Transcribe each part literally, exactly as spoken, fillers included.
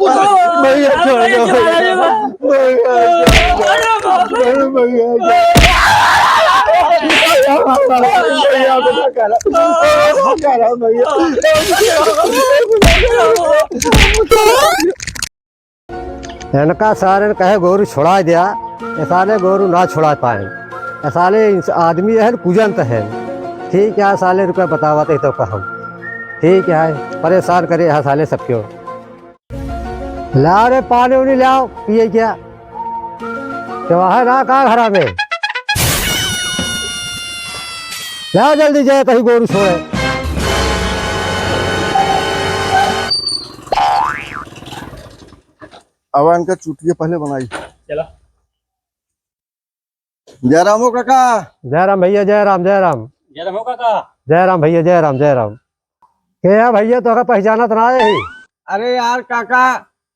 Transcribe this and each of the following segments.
भैया, छोड़ दो, भैया। भैया, छोड़ दो। अरे भैया, छोड़ दो। भैया, भैया, भैया, भैया। इनका सारे कहे गोरू छोड़ा दिया, ये साले गोरू ना छोड़ा पाए। ये साले इंस-, आदमी है, कुजंत है। ठीक है, साले रुपये बतावत है तो कहम। ठीक है, परेशान करे यहाँ साले सब क्यों। लाओ रे, पानी उनी लाओ, पिए क्या? तो वहाँ ना का घरा में? लाओ जल्दी जाए, कहीं गोरू छोड़े। अब इनका चुटिया पहले बनाई। चला। जय राम हो काका। जय राम भैया, जय राम, जय राम। जय राम हो काका। जय राम भैया, जय राम, जय राम। के है भैया, तोहका पहचानत ना है ही? अरे यार काका,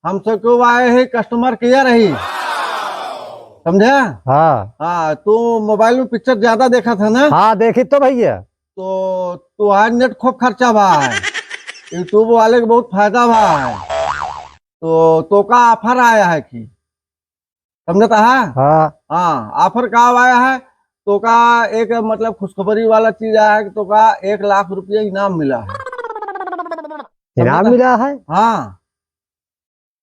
हमसे क्यों आए है, customer care ही, समझा? हाँ। हाँ, तू mobile में picture ज्यादा देखत है ना? हाँ, देखी तो भैया। तो तोहार net खूब खर्चा बा है, YouTube वाले के बहुत फायदा बा है। तो तोका offer आया है कि समझत हा? हाँ। हाँ, offer का आया है? तोका एक, मतलब, खुशखबरी वाला चीज आया है कि तोका एक लाख रुपया इनाम मिला है। इनाम समझत हा? मिला है? हाँ।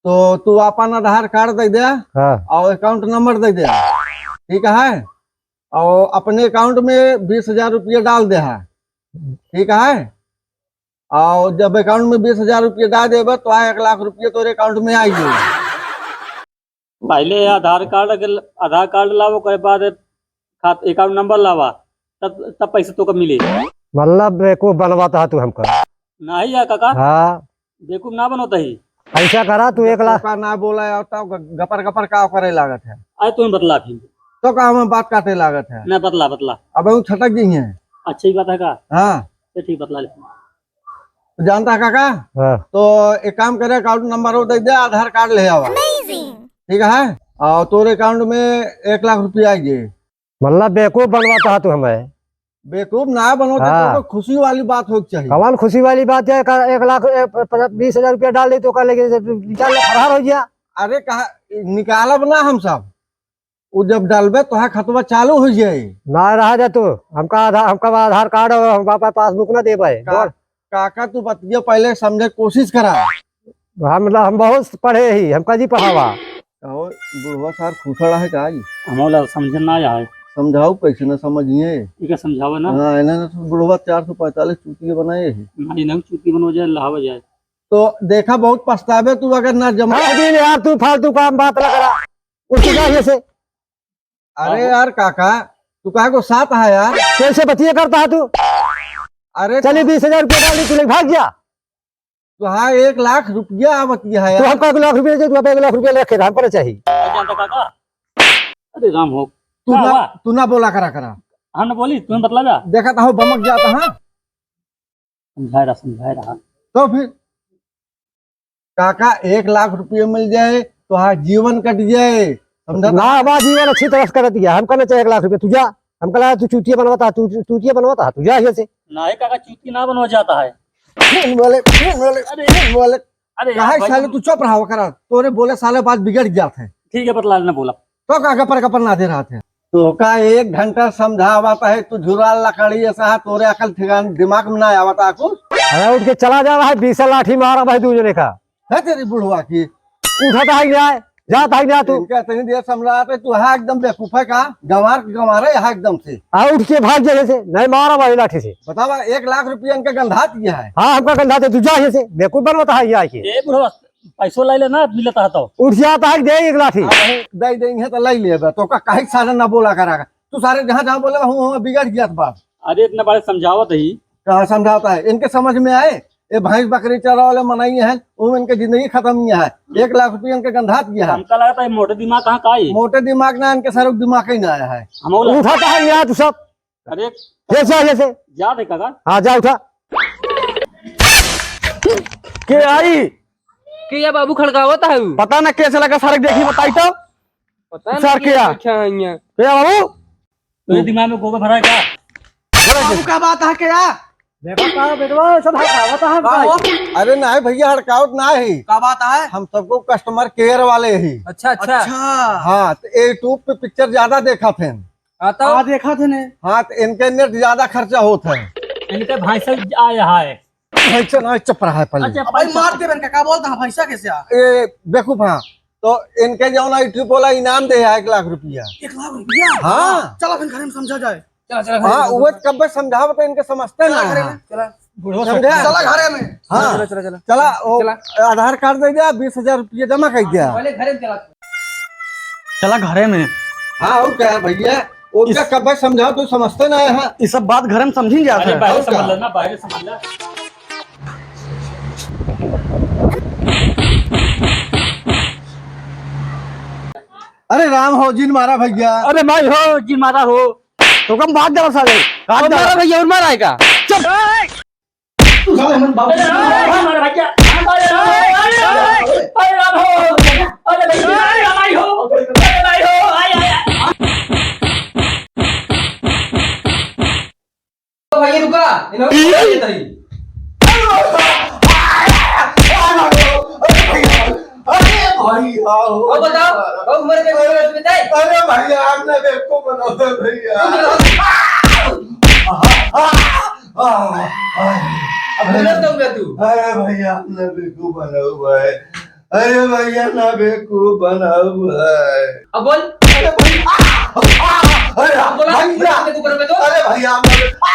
तो तू अपन आधार कार्ड दे दे हाँ। और account number दे दे, ठीक है? और अपने account में बीस हजार रुपया डाल दे है, ठीक है? और जब account में बीस हजार रुपया डाल देबे तो आ एक लाख रुपया तोरे account में आई जाए। पहले आधार कार्ड के ल-, आधार कार्ड लावा, ओकरे बाद खात-, account number लावा, तब, तब पैसे तोका मिले। मतलब बेवकूफ बनवाता है तू हमका। नहीं यार काका। हाँ। बेवकूफ ना बनवाता ही। ऐसा करा तू एक लाख। तोका ना बोला यार, तब ग-, गपर गपर का करे लागत है? अरे तू बतला फिर। तो का हमें बात काटे लागत है? ना बतला, बतला। अब हम छटक गई हैं। अच्छी बात है का? हाँ। तो ठीक, बतला ले। जानता है काका? हाँ। तो एक काम करे, account number वो दे दे, आधार कार्ड ले आवा। Amazing। ठीक है, और तोरे account में एक लाख रुपया आइए। मतलब बेवकूफ बनवाता है तू हमें। बेवकूफ ना बनवाता, हाँ। तो खुशी वाली बात हो चाहिए। कौन खुशी वाली बात है? का-, एक लाख, ए, प-, प-, बीस हजार रुपया डाल दे तो कर लेके निकाल ले, फरार हो गया। अरे कहा, निकालब ना हम सब, वो जब डालबे तो है खतवा चालू हो जाए। ना रहा जा तू, हमका आधार, हमका आधार कार्ड और हमका पा-, पासबुक ना देबे। का-, बोल। काका तू बतिया पहले समझे कोशिश करा। हम, मतलब, हम बहुत पढ़े ही, हमका जी पढ़ावा। और बुढ़वा सार खुसड़ा है का जी? हमला समझ ना आया है। समझाओ कैसे ना समझिए। ठीक है, समझावा ना। हाँ, इन्हें ना तो बुढ़वा चार सौ पैंतालीस चूतिया बनाए है। ना, इन्हें चूतिया बनवा जाए, लहावा जाए। तो देखा बहुत पछतावे तू अगर ना जमा। हाँ, दिन यार तू फालतू काम बात ना करा। उठ जा ये से। अरे यार काका, तू काहे को साथ है यार? कैसे बतिया करता है तू? अरे चलिए, बीस हजार रुपया डाल दी, तू ले भाग जा। तो हाँ, एक लाख रुपया आवत है तू यार। हमका एक लाख रुपया दे, तू अब एक लाख रुपया लेके हम पर चाहिए। जानता काका? अरे राम हो। तू का ना, हुआ? तू ना बोला करा करा। हाँ ना बोली, तुम्हें बतला जा। देखा था हो बमक जाता, हाँ। समझाए रहा, समझाए रहा। तो फिर काका, एक लाख रुपया मिल जाए तो हाँ जीवन कट जाए, समझा? ना, हमारा जीवन अच्छी तरह से कटत गया। हमका ना चाहिए एक लाख रुपया, तू जा। हमका लगा तू चूतिया बनवाता, तू चूतिया बनवाता, तू जा यहाँ से। नहीं काका, चूतिया ना बनवा जाता है। बोले, बोले, अरे। बोले। अरे यार, काहे भाई, साले हम तू चुप रहा करा, तोरे बोले साले बात बिगड़ जात है। ठीक है, बतला ना बोला। तो का गपर गपर ना दे रहा थे। तो का एक घंटा समझावत है, तू झुरा लकड़ी ऐसा है, तोरे अकल ठिकान दिमाग में ना आवत है कुछ? अरे उठ के चला जा भाई, बीस लाठी मारा भाई दू जने का। है तेरी बुढ़वा की। उठा तो है न्याय, जा तो है न्याय तू। इनका इतनी देर समझाते, तू है एकदम बेवकूफ है का? गंवार के गंवार है यहाँ एकदम से। आ उठ के भाग जाए से, नहीं मारा भाई लाठी से। बतावा, एक लाख रुपया इनका गंधात गया है। हाँ, हमका गंधात है, तू जा यहाँ से, बेवकूफ बनवाता है यहाँ के। ए बुढ़वा, पैसो लाई ले ना, मिलता है तो। उठ जाता है, दे एक लाठी। अरे, दे देंगे तो लाई लेबे, तो का काहे सारे ना बोला करा? तू सारे जहाँ जहाँ बोले, वहाँ, वहाँ बिगड़ गया बात। अरे, इतना बड़े समझावत ही। कहाँ समझाता है? इनके समझ में आए? ये भैंस बकरी चरा वाले मनई हैं, वो इनके जिंदगी खत्म ही है। एक लाख रुपया इनके गंधात गया है। हमका लगता है मोटे दिमाग कहाँ का है? मोटे दिमाग ना, इनके सारे दिमाग ही ना आया है। हम बोला। उठा कहाँ गया तू सब? अरे। ये से, ये से। जा दे काका। हाँ, जा उठा। के आई? के या बाबू खड़कावत है उ? पता ना कैसे लगा सारे, देखी बताई तो। पता ना सर के के या? बैठा है यहाँ। के या बाबू? तेरे दिमाग में गोबर भरा है क्या? बाबू का बात है के या? देखा का बेटवा, सब हड़कावत है का हो? भाई। अरे नाहीं भइया, हड़कावत नाहीं। का बात है? हम सबको customer care वाले ही। अच्छा, अच्छा। अच्छा। हाँ, तो YouTube पे picture ज्यादा देखत हैं। हाँ, तो? हाँ, देखत हैं ने। हाँ, तो इनके net ज्यादा खर्चा होत है। इनके भैंसा आया है। भैंसा ना, चुप रहा है पहले। अच्छा, अब भाई भैंसा। मार देबे इनका, का बोलता है भैंसा कैसे आ? ए, बेवकूफ, हाँ। तो इनके जौन YouTube वाला इनाम दे है एक लाख रुपया। एक लाख रुपया? हाँ। चला फिर घरे में समझा जाए। चला, चला, घरे हाँ, में वो समझा। कब से समझावत है, इनके समझते चला ना घरे है। में। चला। बुढ़वा समझा? समझा। चला घरे में। हाँ। चला, चला, चला। चला, वो चला। आधार कार्ड दे दिया, बीस हजार रुपया जमा कर दिया। पहले घरे में चला। चला घरे में। हाँ, और क्या है भइया? वो इस क्या कब से समझाओ, तू समझते ना है। हाँ। ये सब बात घरे में समझी जात अरे है। बाहरे और समझ क्या? लेना, बाहरे समझ ले। अरे राम हो, जिन मारा भइया। अरे भाई हो, जिन मारा हो। तो कम भाग गया साले। भाग और गया। मारा भइया, और मारा है का? चुप। तू साले मन बाबू। अरे राम, अरे राम, अरे भइया। अरे राम, अरे राम, अरे राम हो। अरे भइया, अरे राम, आई हो। अरे भाई हो, आई, आई, आई। ओ भइया रुका, इन्होंने ये तरी। अरे भइया, ओ बताओ, ओ उम्र में कोई तुम्हें दे? अरे भइया, आप ना बेवकूफ बनाओ भइया। अब गलत कहूँगा तू। अरे भइया, आप ना बेवकूफ बनाओ भाई। अरे भइया, ना बेवकूफ बनाओ भाई। अब बोल। अरे भइया, आ, आ, अरे बोला, भइया। बेवकूफ बनाओ तो। अरे भइया, हम ना बे-, आ,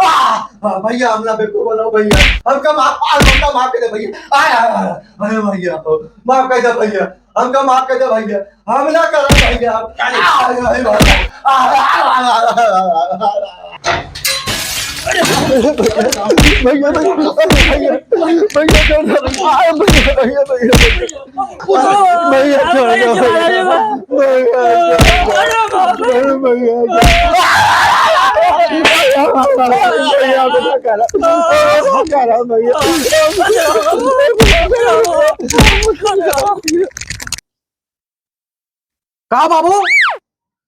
आ, आ, भइया, हम ना बेवकूफ बनाओ भइया। हमका माफ, आ, हमका माफ कर दे भइया। आ, आ, आ, अरे भइया, माफ कर दे भइया। हमका माफ कर दे भइया। हम ना करब भइया। आ, अरे भइया। आ, आ, आ, आ, आ, आ, आ। भइया, भइया, भइया, भइया, भइया, छोड़ दो। आ, भइया, भइया, भइया, भइया। भइया, छोड़ दो, भइया। भइया, छोड़ दो। अरे, भइया, भइया, भइया, भइया, भइया। का बाबू?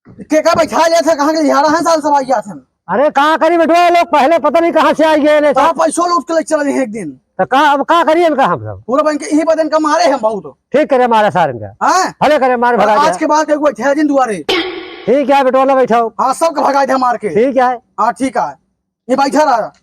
के का बैठा ले थे, कहाँ के लिहाड़ा है साल सब आई जात हैं? अरे का करी बेटवा, ये लोग पहले पता नहीं कहाँ से आ गए ने। तो पैसों लूट के ले चले हैं एक दिन। तो का, अब का करिए इनका हम सब? पूरा बैंक के यही बदन का मारे हैं बहुत। ठीक करे मारे सारन का। हाँ? भले करे मारे और भगा आज दिया। के बाद के कोई ठहर दिन दुआरे। ठीक है बेटवा, ला बैठाओ। हाँ, सबके भगा दे मार के। ठीक है। हाँ, ठीक है। ये बैठा रहा।